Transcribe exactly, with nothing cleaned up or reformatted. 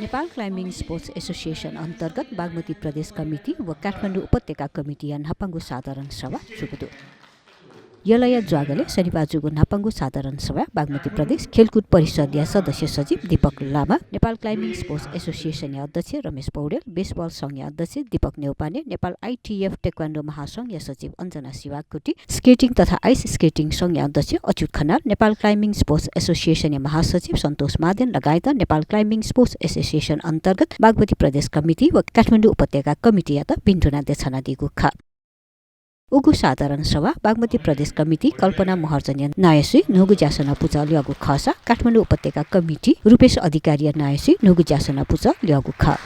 Nepal climbing sports association अन्तर्गत बागमती प्रदेश कमिटी व काठमाडौँ उपत्यका कमिटीया न्हापांगु साधारण सभा जूगु दु। यलया ज्वागलय् शनिबार जूगु न्हापांगु साधारण सभाय् बागमती प्रदेश खेलकुद परिषदया सदस्य सचिव दीपक लामा, नेपाल क्लाइम्बिङ स्पोर्ट्स एसोसिएसनया अध्यक्ष रमेश पौडेल, बेसबल संघया अध्यक्ष दीपक न्यौपाने, नेपाल आइटिएफ ताइक्वान्डो महासंघया सचिव अञ्जना शिवाकोटी, स्केटिङ तथा आइस स्केटिङ संघया अध्यक्ष अच्युत खनाल, नेपाल क्लाइम्बिङ स्पोर्ट्स एसोसिएसनया महासचिव सन्तोष मादेन लगायत नेपाल क्लाइम्बिङ स्पोर्ट्स एसोसिएसन अन्तर्गत बागमती प्रदेश कमिटी व काठमाडौँ उपत्यका कमिटीयात भिन्तुना देछानादीगु खः। उगु साधारण सभा बागमती प्रदेश कमिटी कल्पना महर्जनया नायःसुइ न्हूगु ज्यासना पुचः ल्यःगु खःसा काठमाडौँ उपत्यका कमिटी रूपेश अधिकारीया नायःसुइ न्हूगु ज्यासना पुचः ल्यःगु खः।